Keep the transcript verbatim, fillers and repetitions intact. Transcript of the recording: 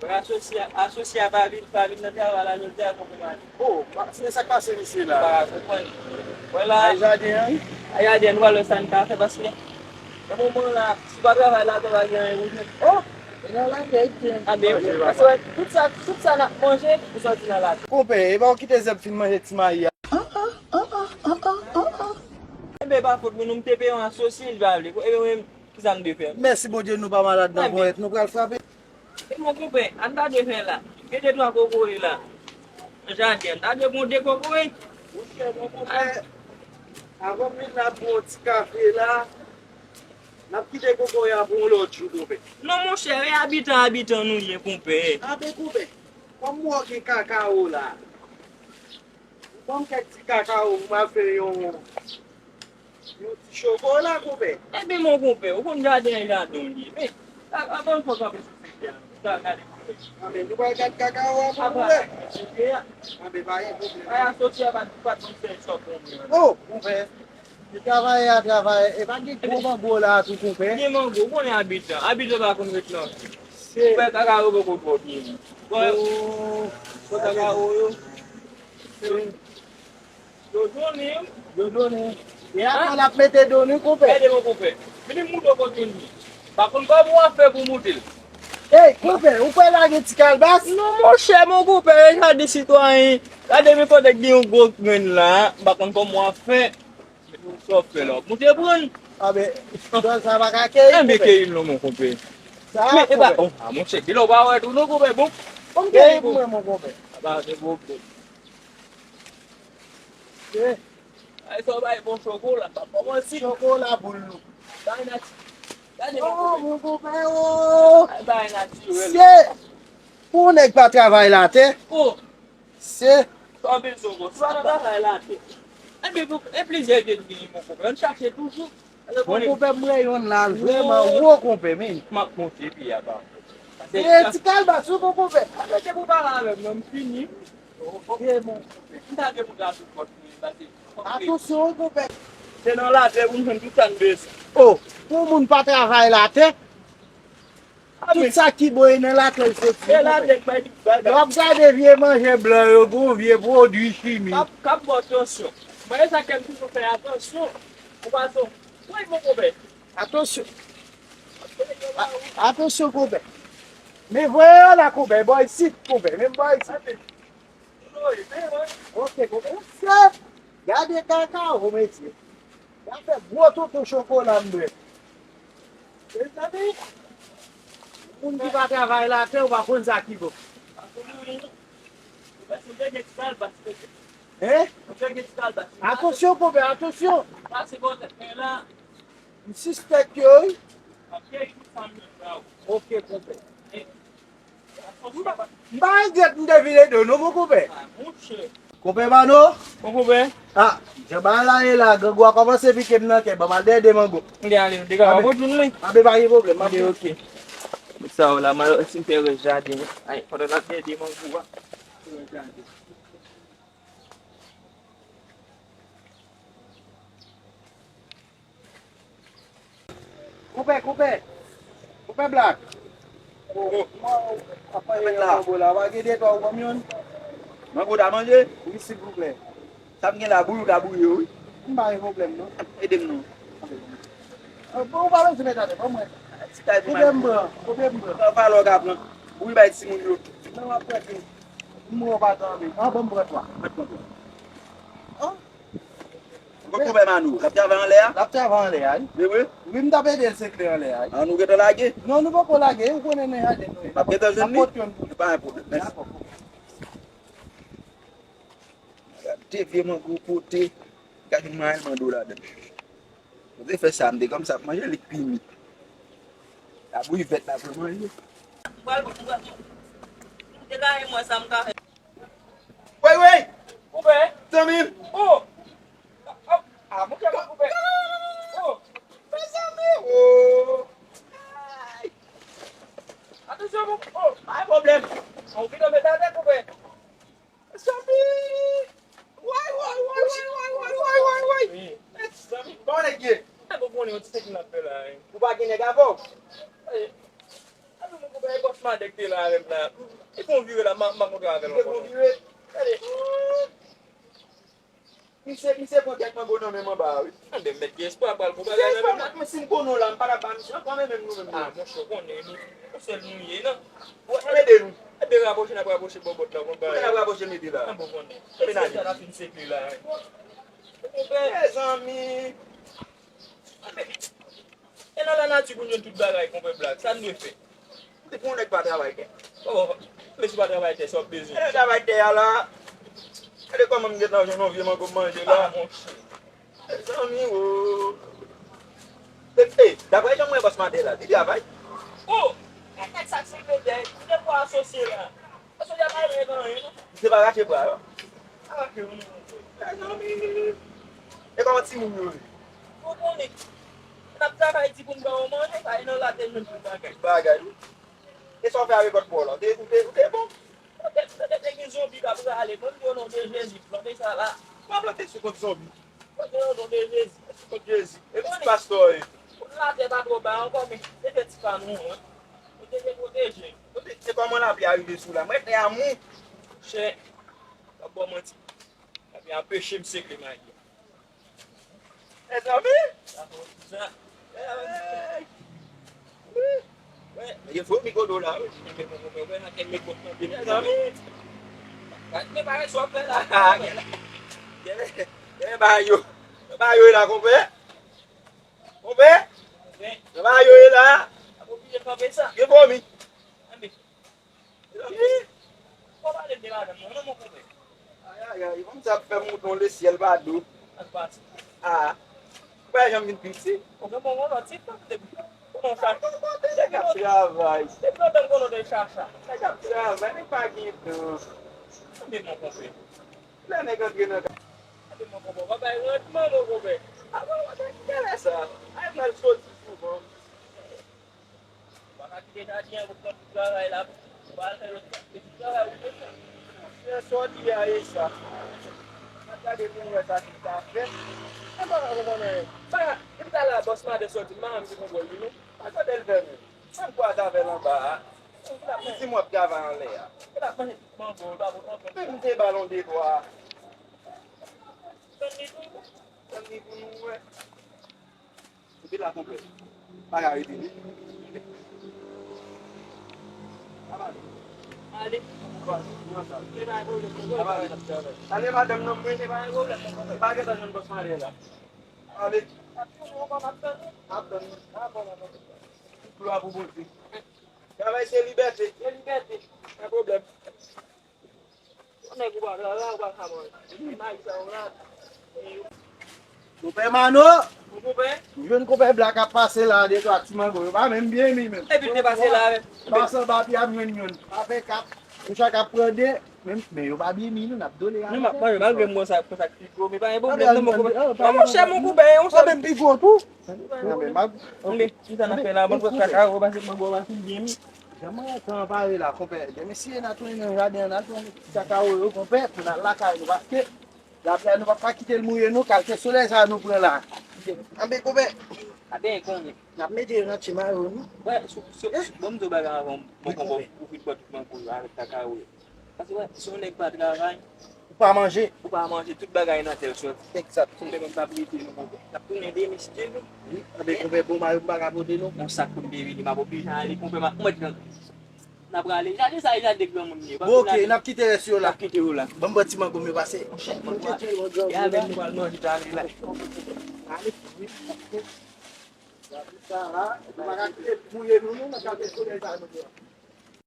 Asosye, asosye a pa vin, pa vin nan travay la jodi a, konprann. Oh, se sa k pase misye la? Pa konprann. Wè la. Ay jaden an? Ay jaden, nou pral wè sa n ka fè, paske nan moman la, si w pa travay la, w pa gen anyen pou jwenn. Oh! E nan lakèy, byen. A, men wi, paske tout sa, tout sa n ap manje, nou sòti nan lakèy. Konpè, e pa w kite zèb fin manje ti mayi a? Enben, pa fòt mwen, non, m te peye yon asosye, li pa vle. Enben, mwen, kisa m te fè? Mèsi Bondye, nou pa malad nan ponyèt, nou pral frape. E mon konpè, an ta dwe fè la. Gen de twa kokoye la. Nan jaden, an ta dwe pran de kokoye. Monchè, mon konpè, avan m vin la pou yon ti kafe la, n ap kite kokoye a pou yon lòt jou, konpè. Non, monchè, e abitan, abitan nou ye, konpè. Abe, konpè, kòm m wè w gen kakawo la, ban m kèk ti kakawo pou m al fè yon, yon ti chokola, konpè. Ebyen, mon konpè, ou konn jaden an, jaden w li ye. Men, a, a, ban m fè kanpe sou sijè a. Sa gade, konpè. Anben, nou pral gade kakawo a pou nou wè. Anben, pa gen pwoblèm. Ay, asosye a pa, pa t konn fè chòp, konpè. Oh, konpè. E travayè a travay, e pa gen gwo mango la tou, konpè? Gen mango, ou konnen abitan. Abitan pa konn ret nan. Se. Konpè, kakawo poko twò byen. Bon, oh, konpè, kakawo yo. Yo donnen. Yo donnen. E apre l ap mete donnen, konpè. Gade, mon konpè. Vini m moutre w kote l ye. Pa konn kòman w ap fè pou moute l. Ey, konpè, ou kwè lage ti kalbas? Non, monchè, mon konpè, e sa de sitwayen. Gade, men kote k gen yon gwo grenn la, m pa konn kòman w ap fè. Sa w ap fè la, w ap moute pran l. A ben, sa pa ka keyi, konpè. Enben, keyi l non, mon konpè. Sa, men, e pa, konpè. Oh, a, monchè, kilè w pa wè tou non, konpè, bon. Bon, keyi pou mwen, mon konpè. A pa gen pwoblèm. Ye. Ay, sa w bay bon chokola, pa kòmanse. Chokola boul nou. Bay nati-, gade, oh, mon konpè, oh. Ay, bay natirèl. Se pou nèg pa travay latè. Oh. Se. Sa w bezwen, bon, si w pa nan travay latè. Enben, e plizyè je n genyen, mon konpè. Ann chache toujou. Mon konpè, m wè yonn la, l vrèman wo, konpè, men. M ap monte pi a ba. E ti kalbas, wi, mon konpè. Mete pou pale avè m, non, m fini. Ok, mon konpè. M ta gen pou gade pòt mwen, pase. Atansyon, wi, konpè. Se nan latè pou n jwenn tout sa n bezwen. Oh, pou moun pa travay latè, tout sa ki bon e nan latè l soti, konpè. Lè latè k bay tout bagay. Lè w ap gade vye manje blan yo, gon vye pwodui chimik. K ap, k ap ba w tansyon. Mwen, e sa k fè m toujou fè atansyon. Ou pa son. Wi, mon konpè. Atansyon. A-, atansyon, konpè. Men voye yo la, konpè. Bò isit, konpè. Men bò isit. Ok, konpè. Se, gade kakawo, mesye. Sa fè gwo tonton chokola m bwè. Mezanmi, moun ki pa travay latè, ou pa konn sa ki bon. Hein? Atansyon, konpè, atansyon. M sispèk yo, wi. Ok, konpè. M pa, m pa regrèt m te vire do non, mon konpè. Konpè Mano? Mon konpè. Ah, jan bagay la ye la, grangou a kòmanse pike m nan kè, ban m al dèyè de mango. Ann ale, nou te ka pa pran tou, wi. Anben, pa gen pwoblèm, m ap vini. Ok. Sa w la, m al, si m fè rès jaden an. Ay, pandan n ap dèyè de mango a. Konpè, konpè. Konpè Black. Oh, oh. Kòman w ap manje mango la? Pa gen de twa ou ban m youn? Mango ta manje? Wi, silvouplè. Sa m gen la, bouyi ou ka bouyi yo, wi. M pa gen pwoblèm, non. Ede m, non. Euh, bon, ou pa bezwen mèt atè, ban mwen. Ti kay pou mal. Konbyen m pran? Konbyen m pran? Sa w pa lè w ka pran. Bouyi bay timoun yo. Non, m ap pran tou. M wè w pa tanbe. An, ban m pran twa. Mwen pran twa. An? Ou konn konpè Mano, l ap travay anlè a? L ap travay anlè a, wi. Se vre? Wi, m t ap ede l sekle anlè a, wi. An, nou gentan lage? Non, nou poko lage, ou konnen nan jaden nou ye. M ap gentan jwenn li? M ap pote youn pou li. Pa gen pwoblèm, mèsi. Dakò. Gade vye mango pote, gade yon mayèl mando ladan. Mwen te fè sa, m te kòmsi ap manje li k pimi. Labouyi vèt la pou manje. Mwen, mwen, mwen te gaye mwen sa m ka fè. Wey, wey! Koupe! Zanmi m! Oh! Ah, ah, ah, monchè, pa koupe! Oh! Mezanmi! Oh! Ay! Atansyon, mon, oh, pa gen pwoblèm. On ki tonbe atè, koupe. Mezanmi! Way, way, way! Wi. Mezanmi, bon nèg ye. Nèg ou konnen yon ti nèg n ap fè la, hein. Ou pa gen nèg avè w? Eh, a nou, mon konpè, e bòs Nèg te la avè m la. Li fè yon vire la, m a, m a kontre avè l ankò. Li fè yon vire. Gade. Misye, misye pran kèk mango nan men m anba a, wi. Tande, mèt gen espwa pral gon bagay nan men m. Mwen si m konnen w la, m pa t ap ba misye ankò, men menm nou menm. Ah, monchè, w konnen, nou, yon sèl nou ye, non? Ou ap ede nou. Ede rapwoche, n ap rapwoche bòbòt la, gon bagay. Kote n ap rapwoche mete la? An bon, konnen. Mennaj sa la fin sekle la, wi. Mezanmi. E nan lanati pou n jwenn tout bagay, konpè Black. Sa n dwe fè? Ou te pou yon nèg pa travay tè. Oh, men si w pa travay tè, sa w ap bezwen? E travay tè a la. Gade kòman m gentan jwenn yon vye mango m manje la. Ah, monchè. Mezanmi, o. E, e, daprè jan m wè bòs Madè la, li travay? Oh! E nèg sa ki se Medè, li te pou asosye la. Asosye a pa regle anyen, non. Misye pa rache bra, non. Pa rache, non. Mezanmi. E kòman timoun yo ye? Ou konnen. N ap travay di pou n ba yo manje, sa e nan la te jwenn tout bagay. Tout bagay, wi. E sa w fè a rekòt pa w la? Ou te, ou te, ou te bon? Ou te, ou te, te gen zonbi k ap rale. Mwen, m di o non de Jezi, plante sa la. Pa plante sou kont zonbi. Mwen, m di o non de Jezi. Sou kont Jezi. E pitit pastè w ye. Pou latè pa twò bay ankò, men se fè ti pa nou, wi. Pwoteje, pwoteje. Ou te, se kòman lapli a rive sou la? Mwen te amou. Chè, w ap ba w manti. Lapli a anpeche m sekle mayi. Mezanmi! Sa fè w di sa. Hey! Wi. Wi. Gen fomi kodo la, wi. Mezanmi! Gad men bagay sa w ap fè la. Gen, gen, gen bagay yo. Gen bagay yo la, konpè. Konpè. Gen bagay yo la. Gen fomi. Anbe. Mezanmi. Fò pale de madanm nan, non, mon konpè. Ay, ay, ay, fanm sa ap fè m monte yon lesyèl pa do. Sa k pase? Ah. Ou pa janm vin piti. Ou gen bon, bon, lòt ti fanm depi konnen w chacha. Depi lòt travay. Depi lòt tan m konnen w te chacha. Nèg ap travay, nèg pa gen tan. Tande, mon konpè. Lè nèg antre nan kay. Tande, mon konpè, w ap bay randman, mon konpè. Ah, bon, w ap bay ki lè sa? Ay, pral soti souvan. Ou pa ka kite jaden an pou pran tout travay la. Ou pa al fè lòt travay, ou fè sa. Monchè, sa w di a e sa. Mwen gade pou m wè sa ki ta fèt. Mwen pa ka konprann anyen. Pa ka, depi talè a bòs Madè sòti, m pa janm te konprann li non. Pa gade l fè menm. Mwen kwaze avè l anba a. Li di m w ap travay anlè a. Li ap manje tout mango, li pa pote ankenn. Menm m te ba l yon de twa. Tann li pou nou. Tann li pou nou wè. Epi la konpè. Pa ka rete li. Ale. Ale madanm nan mwen. Pa gentan jwenn bòs Madè la. Ale. Ap tann. Ap tann. Glwa pou Bondye. Travay se libète. Se libète. Pa pwoblèm. Yon nèg ou pa travay, ou pa ka manje. Mayi sa yo la. Konpè Mano, m jwenn konpè Black ap pase la, de twa ti mango, yo pa menm byen mi menm. Epi l te pase la avè m. Pase anba pye a m jwenn youn. Pa fè kat. Nou chak ap pran de, men, men yo pa byen mi non, n ap dole a. Nou m ap manje, malgre m konsa, konsa ki gwo, men pa gen pwoblèm non, mon konpè. Non, monchè, mon konpè, yon sèl. Mwen menm pi gwo tou. Anben, m ap. Anben, ki sa n ap fè la, bon, pase kakawo, pase mango, pase byen mi. Jan mwen tan an pare la, konpè. Demen si n a tounen nan jaden an, n al pran ti kakawo yo, konpè, pou n al lakay nou, paske lapli a nou p ap ka kite l mouye nou, kalite solèy sa a nou pran la. Anben, konpè. Anben, konnen. N ap mete yo nan ti mayo nou. Wè, sou, sou, bon, m di w bagay avan, bon, konpè, ou fin pran tout mango yo avèk kakawo yo. Paske, wè, si yon nèg pa travay, Ou pa manje. Ou pa manje, tout bagay nan tè l sòti. Egzakteman. Konpè, m p ap rete non, konpè. N ap tounen demen, si Dye vle. Wi, anben, konpè, bon mayo m pa ka pote non. Yon sak pou m te vini, m ap oblije ale, konpè, m ap mèt nan. N ap prale. Jaden sa, e jaden granmoun li ye. Bon, oke, n ap kite rès yo la. N ap kite yo la. Ban m pran ti mango m yo pase. Monchè, monchè, e avè m nou pral manje talè la. Ale, wi. Gade sa la, nou pa ka kite mouye nou, non, nan kalite solèy sa nou pran.